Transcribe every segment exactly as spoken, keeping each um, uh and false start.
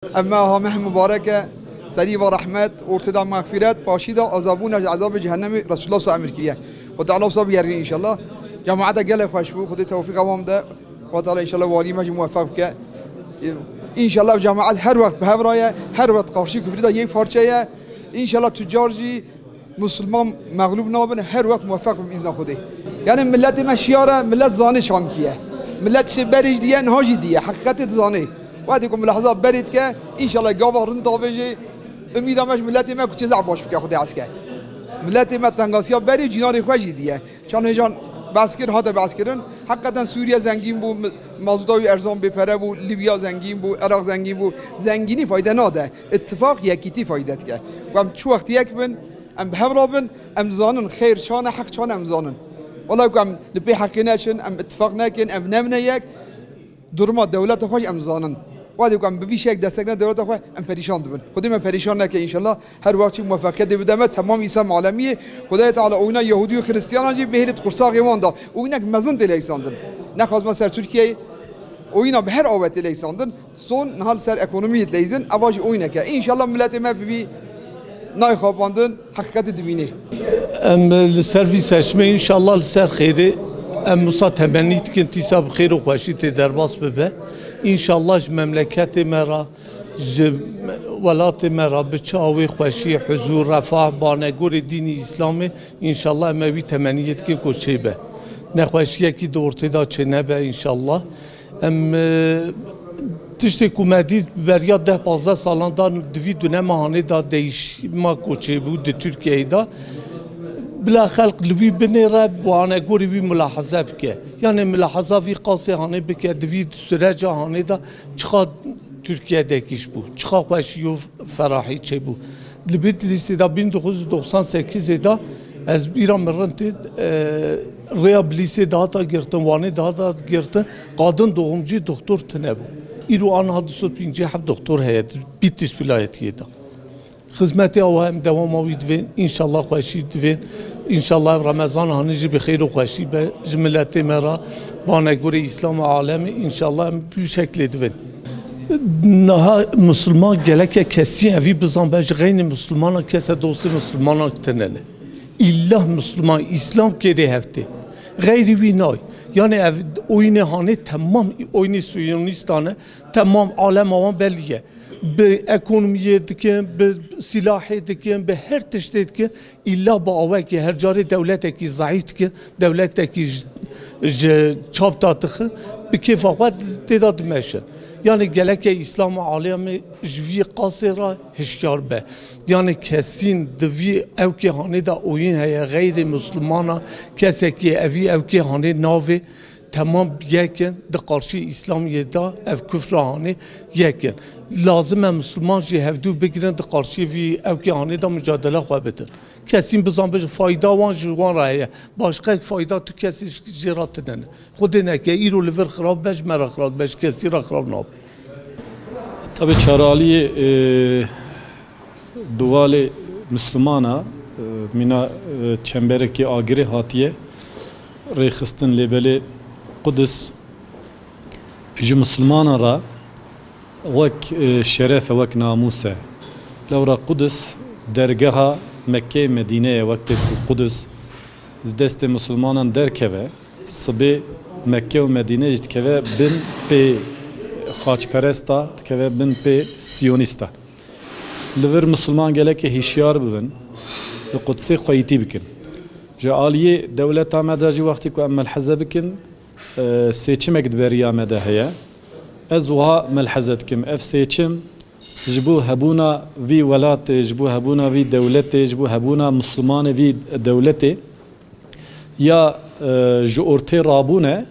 Ev meha meh mubarek e, serî ve rehmet, ortê de mexfîret, paşî de azabûna ji ezabê cehennemê Resulullah wisa emir kiriye. Xwedê Teala wisa bigerîne înşallah. Cemaete gelek xweş bû, Xwedê tewfîqa wan bide. Xwedê Teala înşallah walî me jî muwefeq bike. Înşallah cemaet her wext bi hev re ye, her wext qarşî kufrî de yek parçe ye. Înşallah tucar jî Musulman mexlûb nabin, her wext muwefeq bin bi îzna Xwedê. Yani milletê me şiyar e, millet zanê çamkî ye. Millet işte berê jî diye, niha jî diye. Heqîqetê dizanê. Wextê ku milahaza berê dike, înşallah gava rind davêjê. Umîda me ji milletê me ku çi zehf baş bike Xwedê hez ke. Milletê me tengasiya berê cînarê xwe jî diye. Çand hêjan behs kir, hate behs kirin. Heqîqeten Sûriye zengîn bû, mi-, mazota wî erzan bêpere bû, Libya zengîn bû, Iraq zengîn bû. Zengînî fayde nade. Îttifaq, yekîtî fayde dike. Ku em çi wext yek bin, em bi hev re bin, em zanin xeyr çan e, heq çan e em zanin. Wela ku em li pê heqê neçin, em îttifaq nekin, em nemine yek, duruma dewleta xwe jî em zanin. Wextê ku em bi vî şek destek ne dewleta xwe, em perîşan dibin. Xwedê me perîşan neke înşallah. Her wext jî muwefeqiyetê bide me, temam Îslam alemiyê. Xwedayê Teala oyna Yehûdî û Xristiyanan jî bihêlît qursağê wan da. Oynek mezin tê leysandin. Nexwazme ser Tirkiyeyê. Oyna bi her awetê leysandin. Son niha li ser ekonomiyê dileyzin, eva jî oyneke. Înşallah miletê me bi vî nayê xapandin, heqîqetê dibînê. Em li ser vî seçmê înşallah li ser xêrê, em wisa temennî dikin tîsa bi xêr û xweşî tê derbas bibe. Înşallah ji memleketê me re, ji welatê me re bi çawa wê xweşî, huzûr, refah, banegorê dînî Îslamê, înşallah em ê wî temenniyê dikin ku çêbe. Nexweşiyekî di ortê de çênebe înşallah. Em, e, tiştê ku me dît beriya deh pazdeh salan de di vî dûnema hanê de değişma ku çêbû di Tirkiyeyê de, bila xelk li wî binêre, bi anegorê wî milahaze bike. Yanê milahaza vî qasê hanê bike, di vî süreca hanê de çiqa Tirkiye dekîş bû, çiqa xweşî û ferahî çêbû. Li Bitlîsê de bin dokuz yüz doksan sekizê de ez bîra min rind tê, e, rêya Bilîsê dihata girtin, Wanê dihata girtin, qadin doğumcî doktor tune bû. Îro aniha du sed pêncî heft doktor heye di Bitlîs wîlayetiyê de. Xizmetê awa em dewama wî divên, înşallah xweşî divên, înşallah ev Remezan hanî jî bi xêr û xweşî be, ji miletê me re, banegorê Îslam û alemê, înşallah em bi wî şeklê divên. Niha Musulman geleke kesî evî bizan be, ji xeynî Musulmanan kese dostê Musulmanan tine ne. Îllah Musulman, Îslam kêrê hev tê. Xeyrî wî nayê. Yanê ev oyunê hanê temam oyunê Siyonîstan e, temam alema wan belî ye. Bi ekonomiyê dikin, bi silahê dikin, bi her tiştê dikin. Îlla bi awekî her carê dewletekî zeîf dikin, dewletekî ji, ji çap de dixin, bi kêfa xwe tê de dimeşin. Yanî geleke Îslam û alemê ji vî qasê re hişyar be. Yanî kesîn di vî ewkê hanê de oyîn heye, xeyrê Mislimana kesekî evî ewkê hanê navê. Temam yek in, di qarşî Îslamiyê de ev kufra hanê yek in. Lazim e Misliman jî hevdû bigirin, di qarşî vî ewkê hanê de micadele xwe bidin. Kesîn bizan bêje fayda wan ji wan re heye. Başqa fayda tu kesî jê re tine ne. Xwedê neke îro li vir xirab be, ji me re xirab be, ji kesî re xirab nabe. Tabii çaraliyê, e, Duvalê Mislimana, e, mîna, e, çemberekî agirê hatiye rêxistin, lê belê Qudis ji Mislimanan re wek, e, şeref e, wek namûs e. Lewra Qudis dergeha Mekkeyê Medîne ye, wextê ku Qudis ji destê Mislimanan derkeve, sibê Mekke û Medîne jî dikeve bin pê xaçperesta, dikeve bin pê siyonîsta. Li vir Misilman gelekê hişyar bibin, li Qudsê xweyîtî bikin. Ji aliyê dewleta me de jî wextê ku em melheze bikin, e, seçimek di beriya me de heye. Ez wiha melheze dikim, ev seçim ji bo hebûna vî welatê, ji bo hebûna vî dewletê, ji bo hebûna Misilmanê vî dewletê ya, e, ji ortê rabûn e,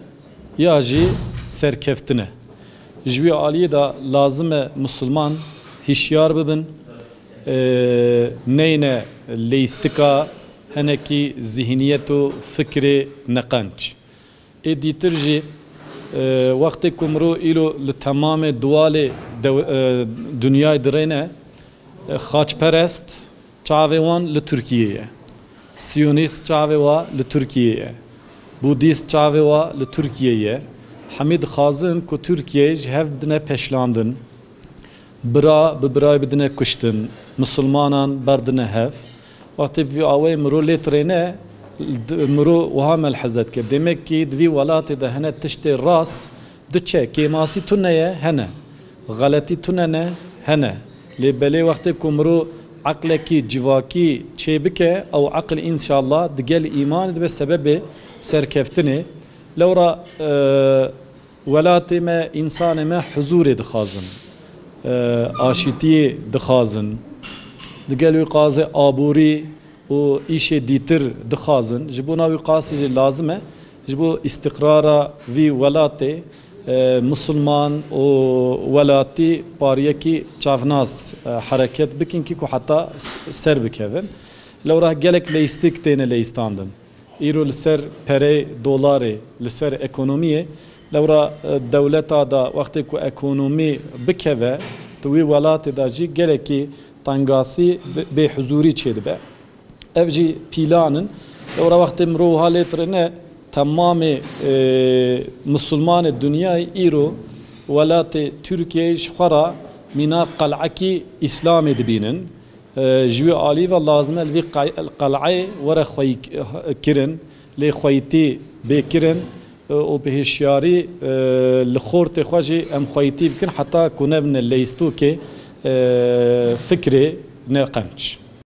ya jî serkeftin e. Ji wî aliyê de lazim e Misilman hişyar bibin, e, neyne leyîstika hinekî zîhniyet û fikrê neqenc. Ê dîtir jî, e, wextê ku mirov îro li temamê duwalê dew-, e, dinyayê dirêne, e, xaçperest, çavê wan li Tirkiyê ye. Siyonîst çavê wa li Tirkiyê ye. Budîst çavê wa li Tirkiyê ye. Hemî dixwazin ku Tirkiye ji hev bidine peşlandin. Bira bi birayê bidine kuştin, misilmanan berdine hev. Wextê vî awayê mirov lê tirêne, di-, mirov wiha melheze dike. Demek kî di vî welatê de hene tiştê rast, diçe, kêmasî tune ye, hene. Xeletî tune ne, hene. Lê belê wextê ku mirov eqlekî civakî çêbike, ew eql înşallah digel îmanê dibe sebebê serkeftinê. Lewra, e, Welatê me, însanê me huzûrê dixwazin, e, aşîtiyê dixwazin, digel wî qasê aborî û îşê dîtir dixwazin. Ji bona wî qasî jî lazim e, ji bo îstiqrara vî welatê, e, misilman û welatî pariyekî çavnas, e, hereket bikin kî ku heta s-, ser bikevin. Lewra gelek leyîstik têne leyîstandin. Îro li ser pereyê dolarê, li ser ekonomiyê, lewra, e, dewleta da wextê ku ekonomî bikeve, di wî welatê de jî gelekî tengasî, bi-, bêhuzûrî çêdibe. Ev jî pîlan in. Lewra wextê mirov wiha lê tirêne, temamê, e, misilmanê dinyayê îro welatê Tirkiyeyê ji xwe re mîna qel'ekî Îslamê dibînin. E, ji wî alî ve lazim e li vî qey-, qel'eyê were xweyî k-, kirin, lê xweyîtî bê kirin, e, û bi hişyarî, e, li xortê xwe jî em xweyîtî bikin heta ku nebine leyîstokê, e, fikrê ne qenc.